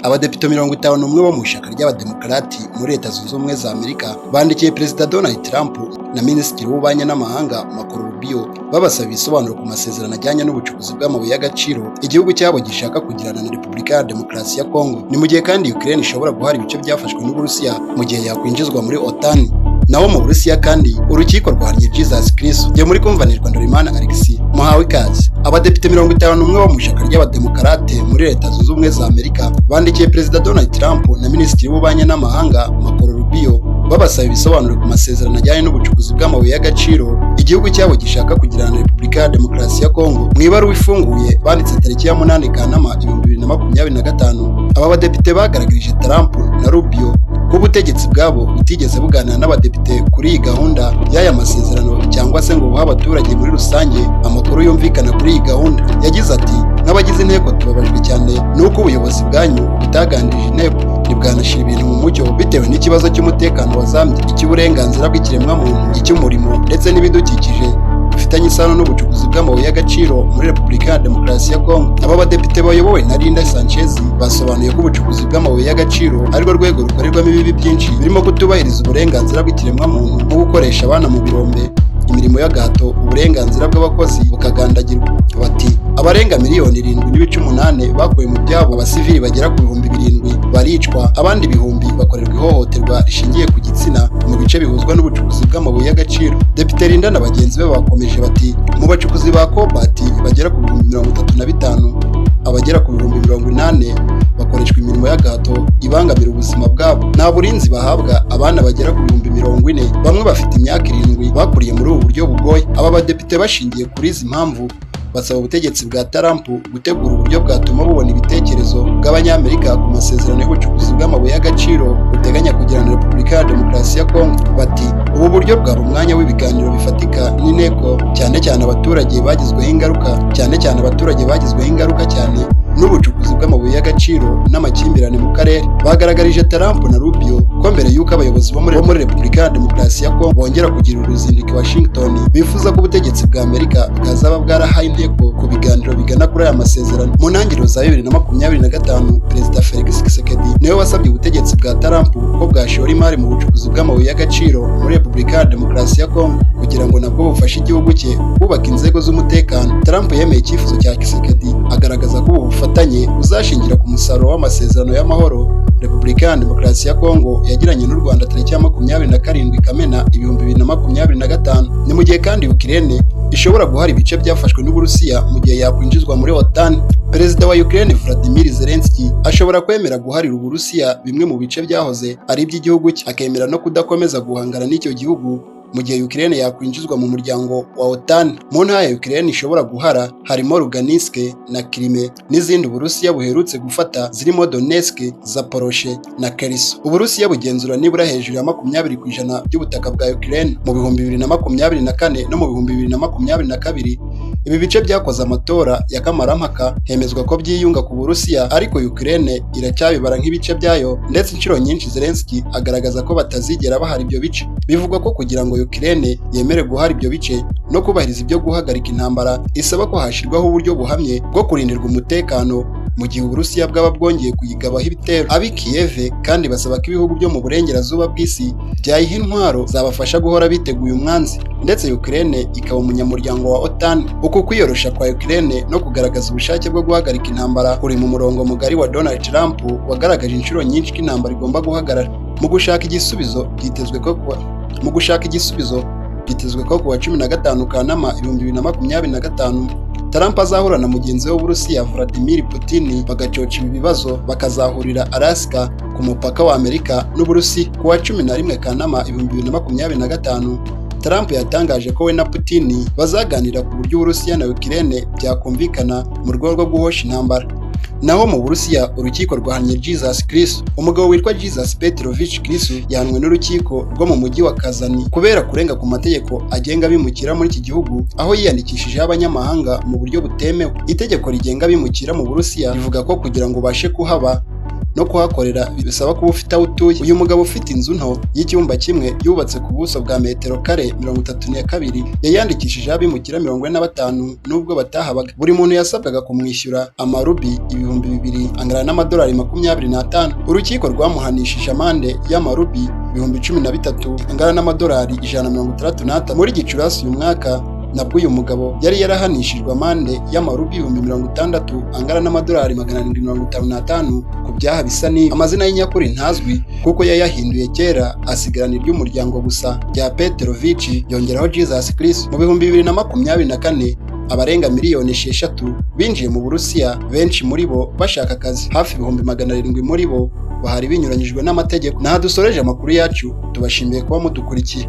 Abadepite 51 bo mu ishyaka ry'Abademokarati muri Leta Zunze Ubumwe za Amerika bandikiye Perezida Donald Trump na Minisitiri w'Ububanyi n'Amahanga Marco Rubio, babasaba ibisobanuro ku masezerano ajyanye n'ubucukuzi bw'amabuye y'agaciro igihugu cyabo gishaka kugirana na Repubulika ya Demokarasi ya Kongo. Ni mu gihe kandi Ukraine ishobora guhara ibice byafashwe n'Uburusiya mu gihe yakwinjizwa muri OTAN. Naho mu Burusiya kandi, urukiko rwahannye Jesus Christ. Njye muri kumvanirwa Ndorimana Alexis, muhawe ikaze. Abadepite 51 bo mu ishyaka ry'Abademokarate muri Leta Zunze Ubumwe za Amerika bandikiye Perezida Donald Trump na Minisitiri w'Ububanyi n'Amahanga Marco Rubio, babasaba ibisobanuro ku masezerano ajyanye n'ubucukuzi bw'amabuye y'agaciro igihugu cyabo gishaka kugirana na Repubulika ya Demokarasi ya Kongo. Mu ibaruwa ifunguye banditse tariki ya 8 Kanama 2025, aba badepite bagaragarije Trump na Rubio ko ubutegetsi bwabo butigeze buganira n'abadepite kuri iyi gahunda y'aya masezerano, cyangwa se ngo buhe abaturage muri rusange amakuru yumvikana kuri iyi gahunda. Yagize ati: "Nk'abagize inteko, tubabajwe cyane n'uko ubuyobozi bwanyu butaganirije inteko, ntibwanashyira ibintu mu mucyo bitewe n'ikibazo cy'umutekano wazambye, icy'uburenganzira bw'ikiremwamuntu, icy'umurimo ndetse n'ibidukikije bifitanye isano n'ubucukuzi bw'amabuye y'agaciro muri Repubulika ya Demokarasi ya Kongo." Aba badepite bayobowe na Linda Sanchez basobanuye ko ubucukuzi bw'amabuye y'agaciro arirwo rwego rukorerwamo ibibi byinshi, birimo kutubahiriza uburenganzira bw'ikiremwamuntu nko gukoresha abana mu birombe imirimo y'agahato, uburenganzira bw'abakozi bukagandagirwa. Bati: "Abarenga miliyoni 7.8 bakuwe mu byabo, abasivili bagera ku 7000 baricwa, abandi ibihumbi bakorerwa ihohoterwa rishingiye ku gitsina mu bice bihuzwa n'ubucukuzi bw'amabuye y'agaciro." Depite Linda na bagenzi be bakomeje bati: "Mu bacukuzi ba cobalt bagera ku 35,000, abagera ku 80,000 bakoreshwa imirimo y'agahato ibangamira ubuzima bwabo. Nta burinzi bahabwa. Abana bagera ku 40,000, bamwe bafite imyaka 7, bakuriye muri ubu buryo bugoye." Aba badepite bashingiye kuri izi mpamvu basaba ubutegetsi bwa Trump gutegura uburyo bwatuma bubona ibitekerezo bw'Abanyamerika ku masezerano y'ubucukuzi bw'amabuye y'agaciro buteganya kugirana na Repubulika ya Demokarasi ya Kongo. Bati: "Ubu buryo bwaba umwanya w'ibiganiro bifatika n'inteko, cyane cyane abaturage bagizweho ingaruka, cyane cyane abaturage bagizweho ingaruka cyane n'ubucukuzi bw'amabuye y'agaciro n'amakimbirane mu karere." Bagaragarije Trump na Rubio ko mbere y'uko abayobozi bo muri Repubulika ya Demokarasi ya Kongo bongera kugira uruzinduko i Washington, bifuza ko ubutegetsi bwa Amerika bwazaba bwarahaye inteko ku biganiro bigana kuri aya masezerano. Mu ntangiriro za 2025, Perezida Felix Tshisekedi niwe wasabye ubutegetsi bwa Trump ko bwashora imari mu bucukuzi bw'amabuye y'agaciro muri Repubulika ya Demokarasi ya Kongo, kugira ngo nabwo bufashe igihugu cye kubaka inzego z'umutekano. Trump yemeye icyifuzo cya Tshisekedi, agaragaza ko ubu bufatanye buzashingira ku musaruro w'amasezerano y'amahoro Repubulika ya Demokarasi ya Kongo yagiranye n'u Rwanda tariki ya 27 Kamena 2025. Ni mu gihe kandi Ukraine ishobora guhara ibice byafashwe n'Uburusiya mu gihe yakwinjizwa muri OTAN. Perezida wa Ukraine Vladimir Zelensky ashobora kwemera guharira Uburusiya bimwe mu bice byahoze ari iby'igihugu cye, akemera no kudakomeza guhangana n'icyo gihugu mu gihe Ukraine yakwinjizwa mu muryango wa OTAN. Mu ntara ya Ukraine ishobora guhara harimo Lugansk na Crimea, n'izindi Uburusiya buherutse gufata zirimo Donetsk, Zaporozhye na Kherson. Uburusiya bugenzura nibura hejuru ya 20% by'ubutaka bwa Ukraine. Mu 2024 no mu 2022, ibi bice byakoze amatora ya kamarampaka, hemezwa ko byiyunga ku Burusiya, ariko Ukraine iracyabibara nk'ibice byayo, ndetse inshuro nyinshi Zelensky agaragaza ko batazigera bahara ibyo bice. Bivugwa ko kugira ngo Ukraine yemere guhara ibyo bice no kubahiriza ibyo guhagarika intambara, isaba ko hashyirwaho uburyo buhamye bwo kurindirwa umutekano mu gihe Uburusiya bwaba bwongeye kuyigabaho ibitero. Ab'i Kiev kandi basaba ko ibihugu byo mu burengerazuba bw'isi byayiha intwaro zabafasha guhora biteguye umwanzi, ndetse Ukraine ikaba umunyamuryango wa OTAN. Uku kwiyorosha kwa Ukraine no kugaragaza ubushake bwo guhagarika intambara kuri mu murongo mugari wa Donald Trump, wagaragaje inshuro nyinshi ko intambara igomba guhagarara. Mu gushaka igisubizo, byitezwe ko kuwa 15 Kanama 2025 Trump azahura na mugenzi we w'Uburusiya Vladimir Putin, bagacoca ibi bibazo, bakazahurira Alaska ku mupaka wa Amerika n'Uburusiya. Kuwa 11 Kanama 2025, Trump yatangaje ko we na Putin bazaganira ku buryo Uburusiya na Ukraine byakumvikana mu rwego rwo guhosha intambara. Naho mu Burusiya, urukiko rwahannye Jesus Christ. Umugabo witwa Jesus Petrovich Christ yahanwe n'urukiko rwo mu mujyi wa Kazani kubera kurenga ku mategeko agenga abimukira muri iki gihugu, aho yiyandikishijeho abanyamahanga mu buryo butemewe. Itegeko rigenga abimukira mu Burusiya rivuga ko kugira ngo ubashe kuhaba No kuhakorera bisaba kuba ufite aho utuye. Uyu mugabo ufite inzu nto y'icyumba kimwe yubatse ku buso bwa metero kare 32, yayandikishijeho abimukira 45 nubwo batahabaga. Buri muntu yasabwaga kumwishyura amarubi 2000 angana n'amadolari 25. Urukiko rwamuhanishije amande y'amarubi 13,000 angana n'amadolari 165. Muri Gicurasi uyu mwaka nabwo uyu mugabo yari yarahanishijwe amande y'amarubi 60,000 angana n'amadolari 755 ku byaha bisa n'ibi. Amazina y'inyakuri ntazwi kuko yayahinduye kera, asigarana iry'umuryango gusa rya Petrovic, yongeraho Jesus Christ. Mu 2024 abarenga miliyoni 6 binjiye mu Burusiya, benshi muri bo bashaka akazi. Hafi 700,000 muri bo bahari binyuranyijwe n'amategeko. Naha dusoreje amakuru yacu, tubashimiye kuba mudukurikiye.